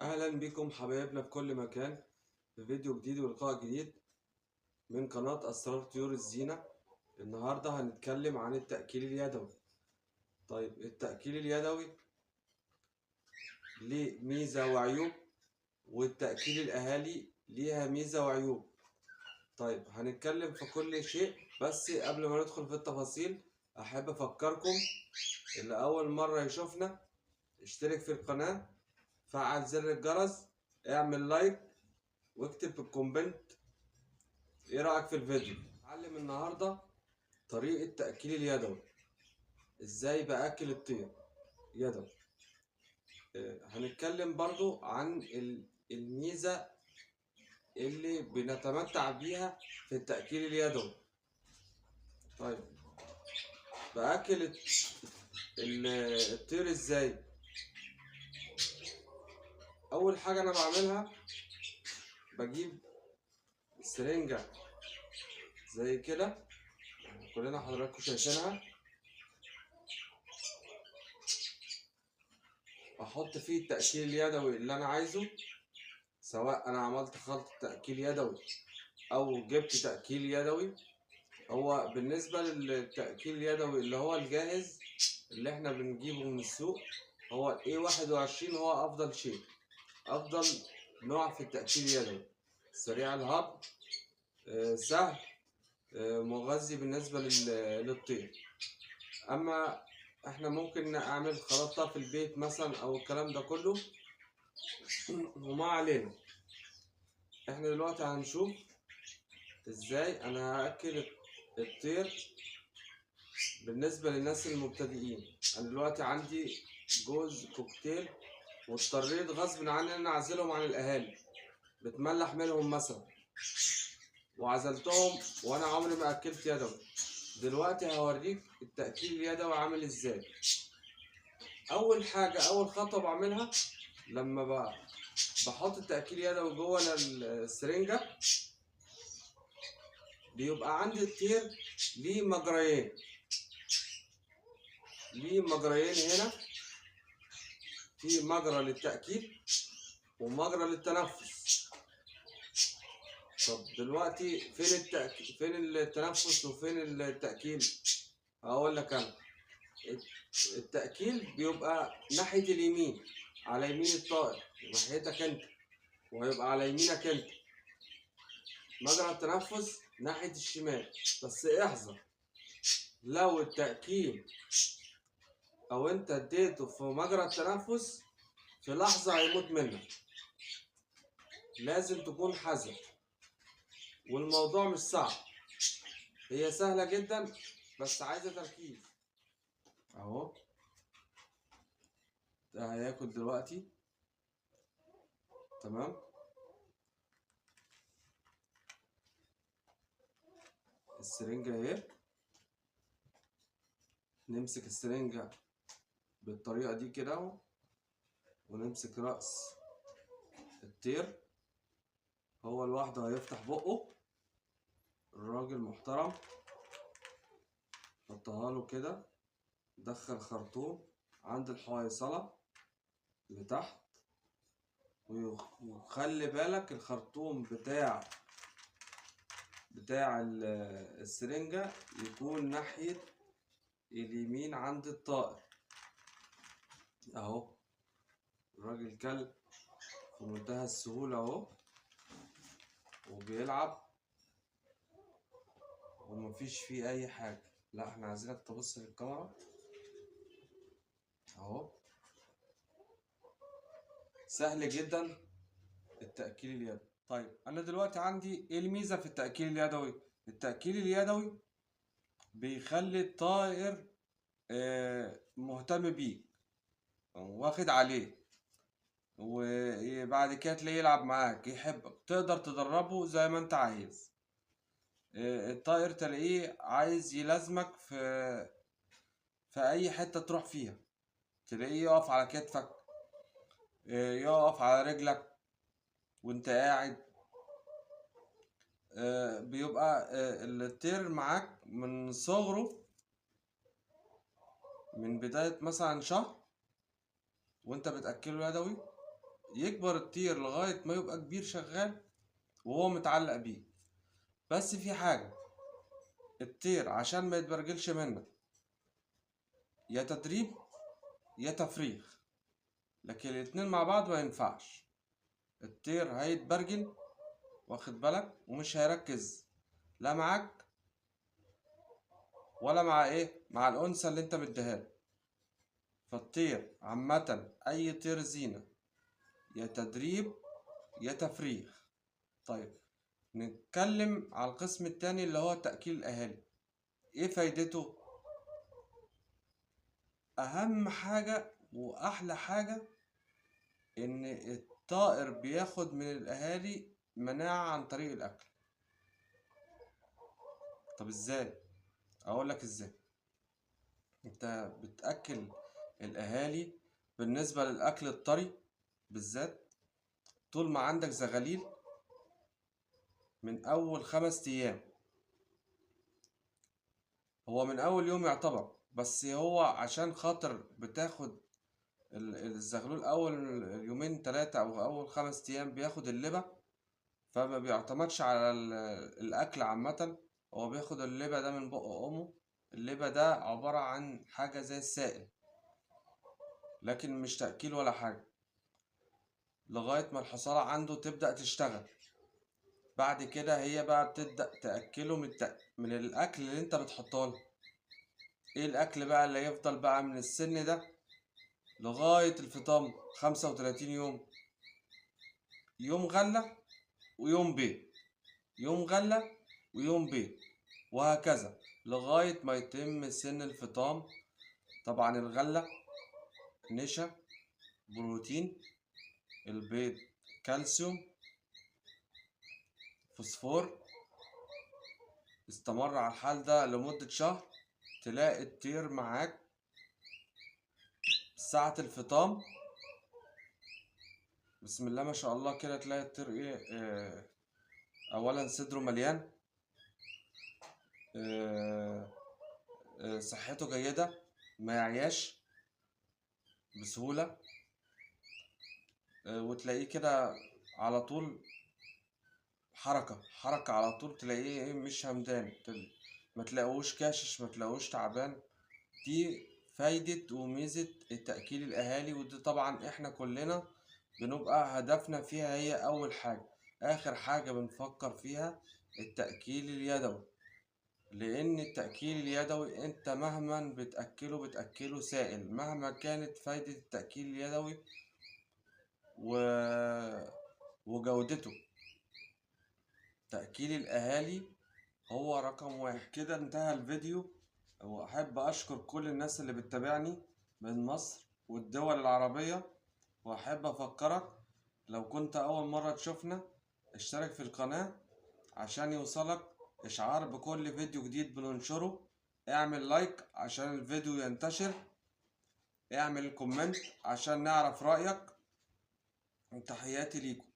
اهلا بكم حبايبنا في كل مكان في فيديو جديد ولقاء جديد من قناة اسرار طيور الزينة. النهاردة هنتكلم عن التأكيل اليدوي. طيب التأكيل اليدوي ليه ميزة وعيوب، والتأكيل الاهالي ليها ميزة وعيوب. طيب هنتكلم في كل شيء، بس قبل ما ندخل في التفاصيل احب افكركم اللي اول مرة يشوفنا اشترك في القناة، فعل زر الجرس، اعمل like، واكتب في ال comment ايه رأيك في الفيديو. هنتعلم النهاردة طريقة تأكيل اليدوي، ازاي بأكل الطير يدوي. هنتكلم برضو عن الميزة اللي بنتمتع بيها في التأكيل اليدوي. طيب بأكل الطير ازاي؟ اول حاجة انا بعملها بجيب سرنجة زي كده، كلنا حضراتكم شايفينها، احط فيه التأكيل اليدوي اللي انا عايزه، سواء انا عملت خلطة تأكيل يدوي او جبت تأكيل يدوي. هو بالنسبة للتأكيل اليدوي اللي هو الجاهز اللي احنا بنجيبه من السوق، هو A21 هو افضل شيء، افضل نوع في التأكيل اليدوي، سريع الهضم، سهل، مغذي بالنسبة للطير. اما احنا ممكن نعمل خلطة في البيت مثلا او الكلام ده كله، وما علينا. احنا دلوقتي هنشوف ازاي انا هأكل الطير بالنسبة للناس المبتدئين. انا دلوقتي عندي جوز كوكتيل، واضطريت غصب عني ان انا اعزلهم عن الاهالي، بتملح منهم مثلا، وعزلتهم وانا عمري ما اكلت يدوي. دلوقتي هوريك التأكيل اليدوي عامل ازاي. اول حاجة، اول خطوة بعملها لما بحط التأكيل اليدوي جوه السرنجة، بيبقى عندي الطير ليه مجريين، ليه مجريين هنا، في مجرى للتأكيل ومجرى للتنفس. طب دلوقتي فين التأكيل، فين التنفس وفين التأكيل؟ هقول لك انا. التأكيل بيبقى ناحية اليمين، على يمين الطائر، ناحيتك انت، وهيبقى على يمينك انت. مجرى التنفس ناحية الشمال، بس احذر لو التأكيل او انت اديته في مجرى التنفس في لحظة هيموت منك، لازم تكون حذر. والموضوع مش صعب، هي سهلة جدا بس عايزة تركيز. اهو ده هياكل دلوقتي، تمام. السرنجة اهي، نمسك السرنجة بالطريقة دي كده، ونمسك رأس الطير، هو لوحده هيفتح بقه. الراجل محترم، حطها له كده، دخل خرطوم عند الحويصلة لتحت، وخلي بالك الخرطوم بتاع السرنجة يكون ناحية اليمين عند الطائر. اهو الراجل كل في منتهى السهولة اهو، وبيلعب ومفيش فيه اي حاجة. لا احنا عايزينك تبص للكاميرا اهو. سهل جدا التأكيل اليدوي. طيب انا دلوقتي عندي ايه الميزة في التأكيل اليدوي؟ التأكيل اليدوي بيخلي الطائر مهتم بيك، واخد عليه، وبعد كده تلاقيه يلعب معاك، يحبك، تقدر تدربه زي ما انت عايز. الطائر تلاقيه عايز يلازمك في اي حتة تروح فيها، تلاقيه يقف على كتفك، يقف على رجلك وانت قاعد. بيبقى الطير معاك من صغره، من بداية مثلا شهر وانت بتأكله يدوي، يكبر الطير لغاية ما يبقى كبير شغال وهو متعلق بيه. بس في حاجة، الطير عشان ما يتبرجلش منك يا تدريب يا تفريخ، لكن الاتنين مع بعض ما ينفعش. الطير هيتبرجل، واخد بالك، ومش هيركز لا معاك ولا مع ايه، مع الانثى اللي انت مديها له. فالطير عامة اي طير زينة يا تدريب يا تفريخ. طيب نتكلم على القسم التاني اللي هو تأكيل الاهالي. ايه فايدته؟ اهم حاجة واحلى حاجة ان الطائر بياخد من الاهالي مناعة عن طريق الاكل. طب ازاي؟ اقول لك ازاي. انت بتأكل الاهالي بالنسبة للاكل الطري بالذات طول ما عندك زغاليل من اول 5 ايام، هو من اول يوم يعتبر، بس هو عشان خاطر بتاخد الزغلول اول يومين 3 او اول 5 ايام بياخد اللبة، فما بيعتمدش على الاكل عامة، هو بياخد اللبة ده من بق امه. اللبة ده عبارة عن حاجة زي السائل، لكن مش تأكيل ولا حاجة، لغاية ما الحصالة عنده تبدأ تشتغل. بعد كده هي بقى بتبدأ تأكله من الأكل اللي انت بتحطه له. ايه الأكل بقى اللي يفضل بقى من السن ده لغاية الفطام 35 يوم؟ يوم غلة ويوم بيض، يوم غلة ويوم بيض، وهكذا لغاية ما يتم سن الفطام. طبعا الغلة نشا بروتين، البيض كالسيوم فوسفور. استمر على الحال ده لمدة شهر، تلاقي الطير معاك ساعة الفطام بسم الله ما شاء الله كده. تلاقي الطير ايه، اولا صدره مليان، صحته جيدة، ما يعياش بسهولة، وتلاقيه كده على طول حركة حركة على طول، تلاقيه ايه مش همدان، ما تلاقوش كاشش، ما تلاقوش تعبان. دي فايدة وميزة التأكيل الأهالي، ودي طبعا احنا كلنا بنبقى هدفنا فيها، هي أول حاجة. آخر حاجة بنفكر فيها التأكيل اليدوي، لأن التأكيل اليدوي انت مهما بتأكله سائل، مهما كانت فايدة التأكيل اليدوي وجودته، تأكيل الأهالي هو رقم 1. كده انتهى الفيديو، وأحب أشكر كل الناس اللي بتتابعني من مصر والدول العربية، وأحب أفكرك لو كنت أول مرة تشوفنا اشترك في القناة عشان يوصلك إشعار بكل فيديو جديد بننشره، اعمل like عشان الفيديو ينتشر، اعمل comment عشان نعرف رأيك، وتحياتي ليكم.